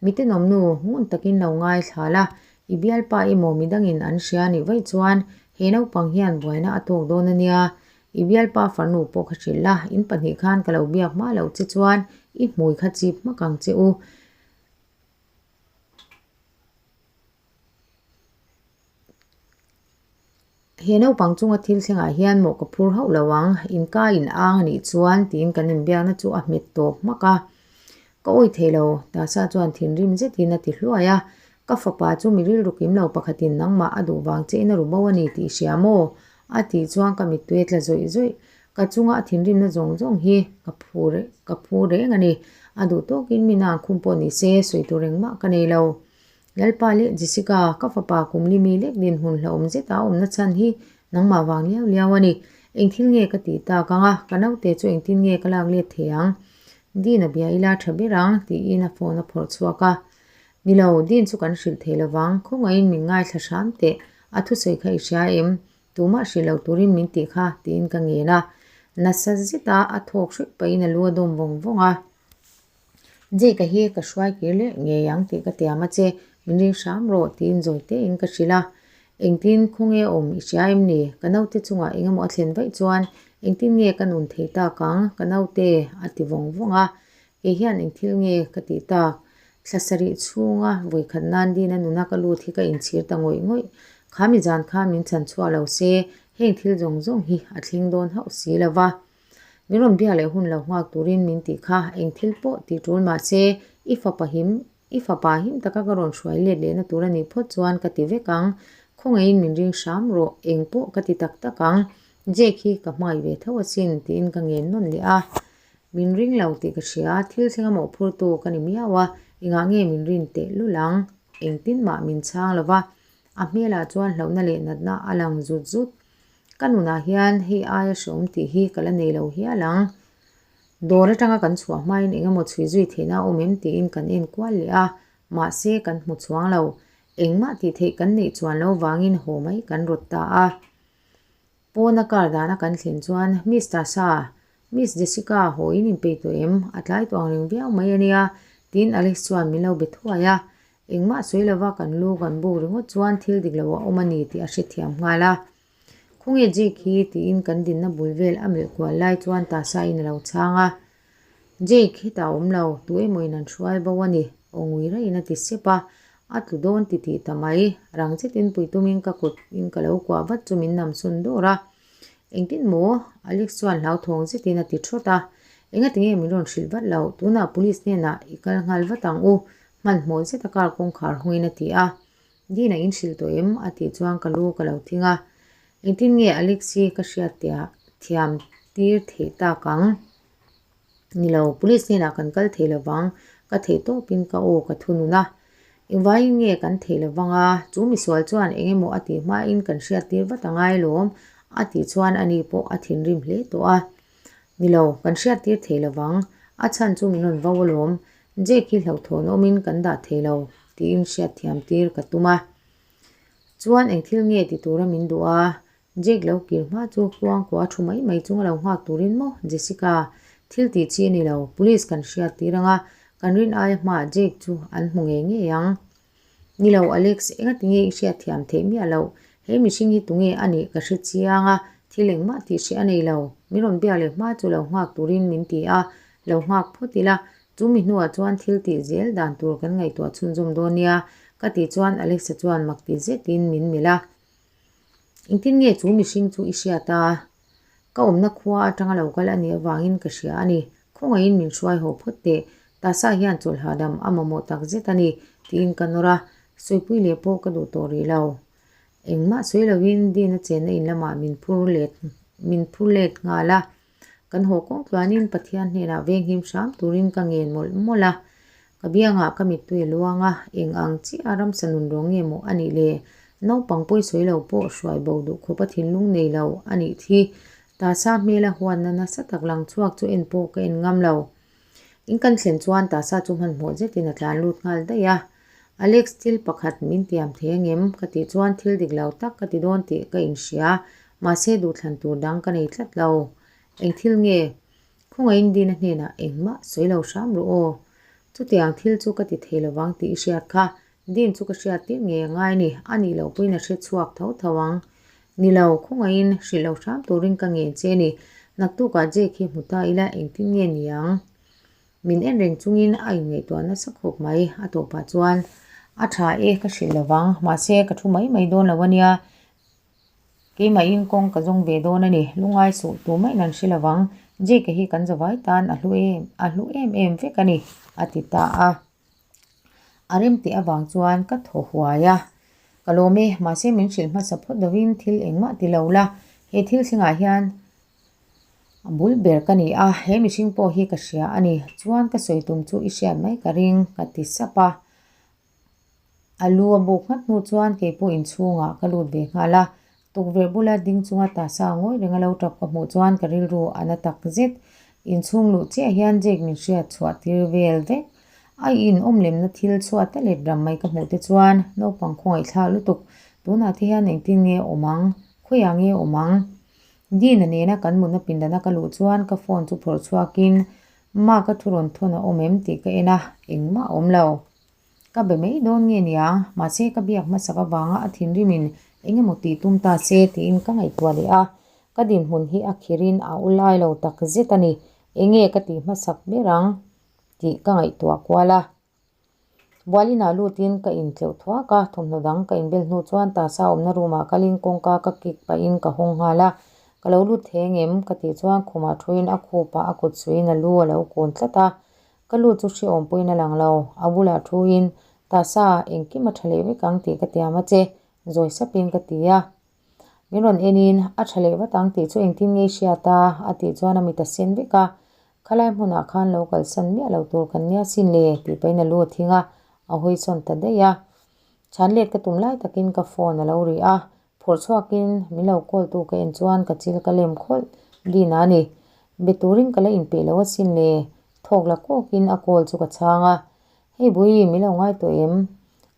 S1: Mitenawmnu, ngun takin lo ngaithla la, i bialpa emaw midangin an hria nih vaih chuan he naupang hian buaina a tawk dawn a nia. I bialpa farnu pawh kha hrilh la, in pahnih khan ka lo biak hma loh che chuan i hmui kha chip hmak ang che u. He naupang chunga thil thlengah hian mawh ka phur hauh lo ang, inka in ang a nih chuan tiin kan inbiakna chu a hmet tawp hmak a. Ka awi thei lo, Tasa chuan thinrim zetin a ti hluai a, Ka fapa chu mi rilru kim lo pakhatin nangmah a duh vang che in a ru bo a ni tih hria maw? A tih chuan ka mittui a tla zawih zawih. Ka chunga a thinrimna zawng zawng hi ka phu ka phu reng a ni. A duh tawkin mi nang khum pawh ni se sawi tur engmah ka nei lo. Lalpa leh Jessica, ka fapa kum li mi lek dinhmun hlauhawm zeta a awmna chhan hi nangmah vang liau liau a ni. Eng thil nge ka tih tak ang a, ka naute chu engtin nge ka lak let thei ang? Dean a bia ila tha ber ang, tiin a phone a phawrh chhuak a. Ni lo, Dean chu kan hrilh thei lovang, khawngaihin min ngaithla hram teh, a thusawi kha i hria em? Tumah hrilh lo turin min tih kha, tiin ka ngen a. Nasa zeta a thawk hruih pahin a lu a dawm vawng vawng a. Jake-a hi ka hruai kir leh ngei ang tih ka tiam a che, min ring hram rawh tiin zawi tein ka hrilh a. Engtin khawnge awm i hria em ni? Ka naute chungah eng emaw a thlen vaih chuan engtin nge ka nun thei tak ang? Ka naute a ti vawng vawng a. Kei hian eng thil nge ka tih tak? Thla sarih chhunga vawikhat nan Dina nuna ka lut hi ka inchhir ta ngawih ngawih. Kha mi zan khan min chhan chhuah lo se, heng thil zawng zawng hi a thleng dawn hauh si lo va. Min rawn biak leh hun lo nghak turin min tih kha eng thil pawh tih tul mah se, i fapa him, i fapa him taka ka rawn hruai let lehna tur a nih phawt chuan ka ti vek ang. Khawngaihin min ring hram rawh, eng pawh ka ti tak tak ang. Jake hi ka hmangaih ve tho asin tiin ka ngen nawn leh a. Min ring lo tih ka hria, thil thlenga mawhphurtu ka ni miau a, engah nge min rin teh lul ang? Engtin mah min chhang lo va, a hmelah chuan hlauhna leh natna a lang zut zut. Ka nunah hian hei aia hreawm tih hi ka la nei lo hial ang. Dawr atanga kan chhuah hmain eng emaw chhui zui theihna a awm em tiin kan en kual leh a, mahse kan hmu chuang lo. Engmah tih theih kan neih chuan lo vangin haw mai kan rawt ta a. Pawna car dana kan thlen chuan Miss Tasha, Miss Jessica haw in inpeih tawh em? A tlai tawh ang reng viau mai a nia, tiin Alex chuan min lo be thuai a. Engmah sawi lova kan lu kan buk ringawt chuan thil dik lo a awm a ni tih a hrethiam nghal a. Khawnge Jake hi? tiin kan dinna bul vel a melh kual lai chuan Tasha in a lo chhang a. Jake hetah a awm lo, tu emaw in an hruai bo a ni, aw ngui raiin a ti sep a. A tlu dawn ti tih ta mai, rang zetin pui tumin ka kut in ka lo kuah vat chu min nam sawn dawr a. Engtin maw? Alex chuan hlauthawng zetin a ti thawt a. Engati nge min rawn hrilh vat loh? Tunah police hnenah i kal nghal vat ang u, hmanhmawh zeta car kawngkhar hawngin a ti a. Dina in hrilh tawh em? a tih chuan ka lu ka lo thing a. Engtin nge Alex hi ka hriat tia thiam tir theih tak ang? Ni lo, police hnenah kan kal thei lo vang, ka theih tawpin ka aw ka thunun a. Engvaiin nge kan theih lo vang a, chu misual chuan eng emaw a tih hmain kan hriat tir vat a ngai lawm, a tih chuan ani pawh a thinrim hle tawh a. Ni lo, kan hriat tir thei lo vang, a chhan chu min rawn vo alawm, Jake hi hlauhthawn awmin kan dah thei lo, tiin hriatthiam tir ka tum a. Chuan eng thil nge ti tura min duh a? Jake lo kir hma chu kuangkua thu mai mai chunga lo nghak turin maw Jessica? Thil tih chi a ni lo, police kan hriat tir anga kan rin aia hmaah Jake chu an hmu ngei ngei ang. Ni lo Alex, engati nge i hriatthiam theih miah loh? He mihring hi tunge a nih ka hre chiang a, thil engmah tih hreh a nei lo. Min rawn biak leh hma chu lo nghak turin min ti a, lo nghak phawt ila, Chu mi hnuah chuan thil tih zel dan tur kan ngaihtuah chhunzawm dawn nia, ka tih chuan Alexa chuan mak ti zetin min melh a. Engtin nge chu mihring chu i hriat a? Ka awmna khua atanga lo kal a nih avangin ka hria a ni. Khawngaihin min hruai haw phawt teh. Tasa hian chawlh hahdam a mamawh tak zet a ni, tiin ka nawr a. Sawipui leh pawh ka duh tawh rih lo. Engmah sawi lovin Dina chenna in lamah min phur let min phur let nghal a. Kan haw kawng tluanin Pathian hnenah venghim hram turin ka ngen mawlh mawlh a. Ka biangah ka mittui a luang a, eng ang chiah a ramsa nun rawng nge maw a nih le? Naupang pawi sawi lo pawh hruai bo duh khawp a thinlung nei lo a nih thi. Tasa hmela huatna nasa tak lang chhuak chu en pawh ka en ngam lo. In kan thlen chuan Tasa chu hmanhmawh zetin a tlan lut nghal daih a. Alex thil pakhat min tiam thei angem? Ka tih chuan thil dik lo tak ka ti dawn tih ka inhria. Mahse duhthlan tur dang ka nei tlat lo. Eng thil nge? Khawngaihin Dina hnenah engmah sawi lo hram rawh aw. Chutiang thil chu ka ti thei lovang tih i hriat kha. Din chu ka hriat tir ngei a ngai ni. A nih loh pawhin a hre chhuak tho tho ang. Ni lo, khawngaihin hrilh lo hram turin ka ngen che ni. Naktukah Jake hi hmu ta ila engtin nge ni ang? Min en reng chungin a inngaihtuah nasa khawp mai. A tawpah chuan, A tha e, ka hrilh lovang. Mahse, ka thu mai mai dawn lo a nia. Keimahin kawng ka zawng ve dawn a ni. Lungai suh tu maiin an hre lovang. Jake hi kan zavai tan a hlu em a hlu em em vek a ni, a ti ta a. A rem tih avang chuan ka thaw huai a. Ka lawm e, mahse min hrilh hmasa phawt lovin thil engmah ti lo la. He thil thlengah hian a bul ber ka ni a, he mihring pawh hi ka hria a ni. Chuan ka sawi tum chu i hriat mai ka ring, ka ti sap a. A lu a buk nghat hnu chuan kei pawh inchhungah ka lut ve nghal a, tukverh bula ding chunga tasa ngawi reng a lo tap ka hmuh chuan ka rilru a na tak zet. Inchhung luh chiah hian Jake min hriat chhuah tir vel vek. A in awm lemna thil chhuat a let ram mai ka hmuh te chuan naupang khawngaihthlak lutuk tunah te hian engtin nge awm ang, khawiah nge awm ang? Dina nena kan mutna pindana ka luh chuan ka phone chu phawrh chhuakin Mark-a thu rawn thawn a awm em tih ka en a, engmah a awm lo. Ka be mai dawn nge niang, mahse ka biak hmasak avanga a thinrimin Eng emaw tih tum ta se tiin ka ngaihtuah leh a, ka dinhmun hi a khirin a u lai lo tak zet a ni. Eng nge ka tih hmasak ber ang tih ka ngaihtuah kual a. Bualinah lutin ka intleuh thuak a, thawmhnaw dang ka inbel hnu chuan tasa awmna room ah kalin kawngka ka kik pahin ka hawng nghal a, ka lo lut thei angem ka tih chuan khumah thuin a khupah a kut suiin a lu a lo kun tlat a, ka lut chu hrehawm pawhin a lang lo, a bulah thuin tasa engkim a tha leh vek ang tih ka tiam a che, zawi sapin ka ti a. Min rawn enin a tha leh vat ang tih chu engtin nge i hriat a? a tih chuan a mit a sen vek a, Khalai hmunah khan lo kalsan miah lo tur kan nia sin le tih pahin a lu a thing a, a hawi sawn ta daih a. Chhan let ka tum lai takin ka phone a lo ri a, phawrh chhuakin min lo call tu ka en chuan ka chil ka lem khawlh Dina a ni. Be turin ka la inpeih lo asin le, thawk la kawkin a call chu ka chhang a. Hei Bui, min lo ngai tawh em?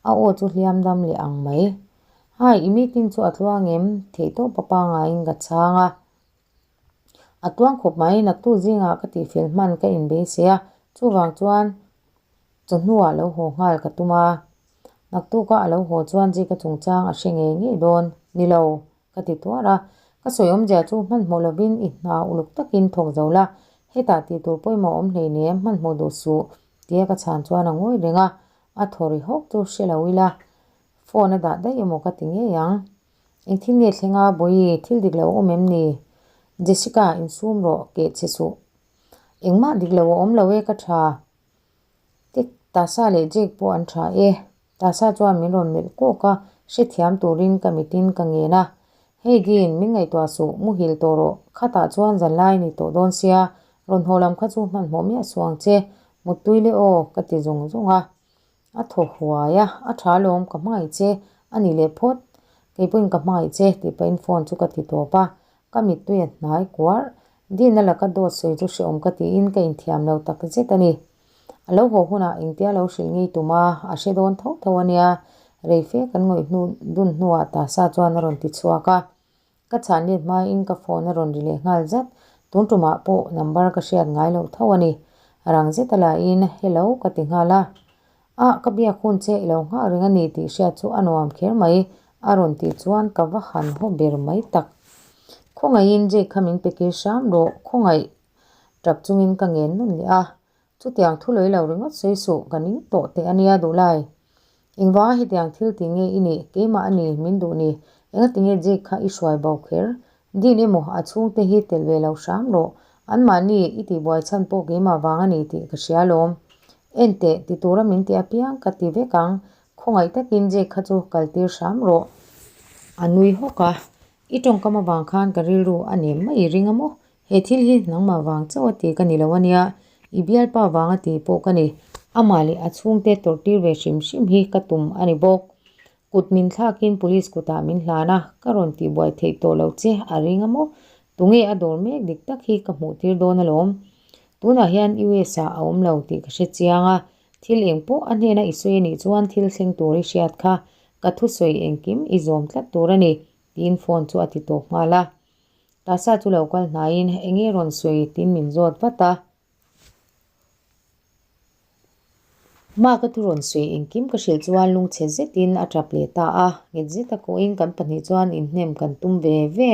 S1: A aw chu hliam dam leh ang mai. Hai, i meeting chu a tluang em? Theihtawp a pangaiin ka chhang a. A tuang khawp mai, naktu zingah ka tihfel hman ka inbeisei a, chuvang chuan chawhnuah lo haw nghal ka tum a. Naktuka a lo haw chuan Jika chungchang a hre ngei ngei dawn, ni lo, ka ti tuar a. Ka sawi awmzia chu hmanhmawh lovin i hna uluk takin thawk zo la, hetah tih tur pawimawh awm hleinem hmanhmawh duh suh, tia ka chhan chuan a ngawi reng a, a thaw ri hawk chu hre lo ila, phone a dah daih emaw ka ti ngei ang. Eng thil nge thleng a, Bawihi, thil dik lo a awm em ni? Jessica, insum rawh, keh che suh. Engmah dik lo a awm lo e, ka tha. Tek, Tasa leh Jake pawh an tha e. Tasa chuan min rawn melh kawk a, hrethiam turin ka mitin ka ngen a. Hey Dean, min ngaihtuah suh, muhil tawh rawh. Khatah chuan zanlai ni tawh dawn sia, rawn haw lam kha chu hmanhmawh miah suh ang che. Muttui le aw, ka ti zung zung a. A thaw huai a, a tha alawm ka hmangaih che a ni leh phawt. Kei pawhin ka hmangaih che tih pahin phone chu ka ti tawp a, ka mittui a hnai kuar. Dina laka dawt sawi chu hrehawm ka tiin ka inthiam lo tak zet a ni. A lo haw hunah engtia lo hrilh ngei tum a, a hre dawn tho tho a nia. Rei fe kan ngawih hnu dun hnuah Tasa chuan a rawn ti chhuak a. Ka chhan let hmain ka phone a rawn ri leh nghal zat, tun tumah pawh number ka hriat ngai loh tho a ni. Rang zet a lahin hello ka ti nghal a, Ah ka biak hun che i lo nghak reng a ni tih hriat chu a nuam kher mai a rawn tih chuan ka va han haw ber mai tak. Khawngaihin Jake kha min pe kir hram rawh, khawngaih tap chungin ka ngen nawn leh a, Chutiang thu lei lo ringawt sawi suh, ka ning tawh teh a nia duh lai. Engvanga hetiang thil ti nge i nih, keimah a ni, min duh ni, engati nge Jake kha i hruai bo kher? Dean emaw a chhungte hi tel ve lo hram rawh, anmahni i tihbuai chhan pawh keimah vang a ni tih ka hria alawm. En teh, ti tura min ti apiang ka ti vek ang, khawngaih takin Jake kha chu kal tir hram rawh. A nui hawk a, i tawngkam avang khan ka rilru a nem mai i ring a maw? He thil hi nangmah vang chauh a ti ka ni lo a nia, i bialpa vang a ti pawh ka ni. Amah leh a chhungte tawrhtir ve hrim hrim hi ka tum a ni bawk. Kut min thlakin police kutah min hlan a, ka rawn tihbuai theih tawh loh che a ring a maw? Tunge a dawr mek dik tak hi ka hmuh tir dawn alawm. Tunah hian US ah a awm lo tih ka hre chiang a, thil eng pawh a hnena i sawi a nih chuan thil thleng tur i hriat kha ka thusawi engkim i zawm tlat tur a ni, tiin phone chu a ti tawp nghal a. Tasa chu lo kal hnaiin eng nge rawn sawi tiin min zawt vat a. Mark a thu rawn sawi engkim ka hrilh chuan lungchhe zetin a tap leh ta a, nghet zeta kawhin kan pahnih chuan inhnem kan tum ve ve.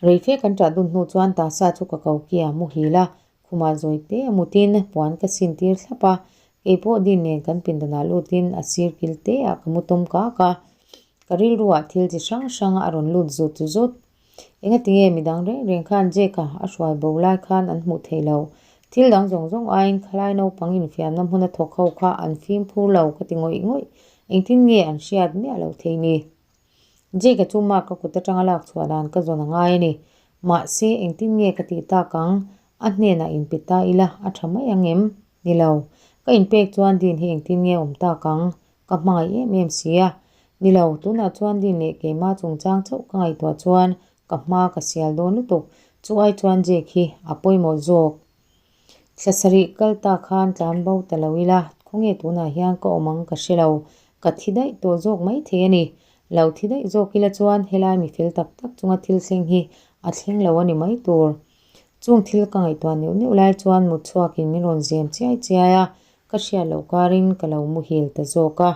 S1: Reife kan ṭah dun hnu chuan Tasa chu ka ko ki a muhil a, khumah zawi te a mutin puan ka sin tir thlap a, keipawh Dean nen kan pindanah lutin a sir kil te ah ka mu tawm kak a. Ka rilruah thil chi hrang hrang a rawn lut zut zut. Engati nge midang reng reng khan Jake-a a hruai bo lai khan an hmuh theih loh? Thil dang zawng zawng aiin khalai naupang infiamna hmuna thawk ho kha an fimkhur lo ka ti ngawih ngawih. Engtin nge an hriat miah loh thei ni? Jake-a chu Mark-a kut atanga lak chhuah dan ka zawn a ngai a ni. Mahse, engtin nge ka tih tak ang? A hnenah inpe ta ila a tha mai ang em? Ni lo. Ka inpek chuan Dean hi engtin nge awm tak ang? Ka hmangaih em em si a. Ni lo, tunah chuan Dean leh keimah chungchang chauh ka ngaihtuah chuan ka hma ka sial dawn lutuk. Chu ai chuan Jake hi a pawimawh zawk. Thla sarih kal ta khan tlan bo ta lo ila, khawnge tunah hian ka awm ang ka hre lo. Ka thi daih tawh zawk mai thei a ni. Lo thi daih zawk ila chuan helai mi fel tak tak chunga thil thleng hi a thleng lo a ni mai tur. Chung thil ka ngaihtuah neuh neuh lai chuan mut chhuakin min rawn zem chiai chiai a, ka hriat loh karin ka lo muhil ta zawk a.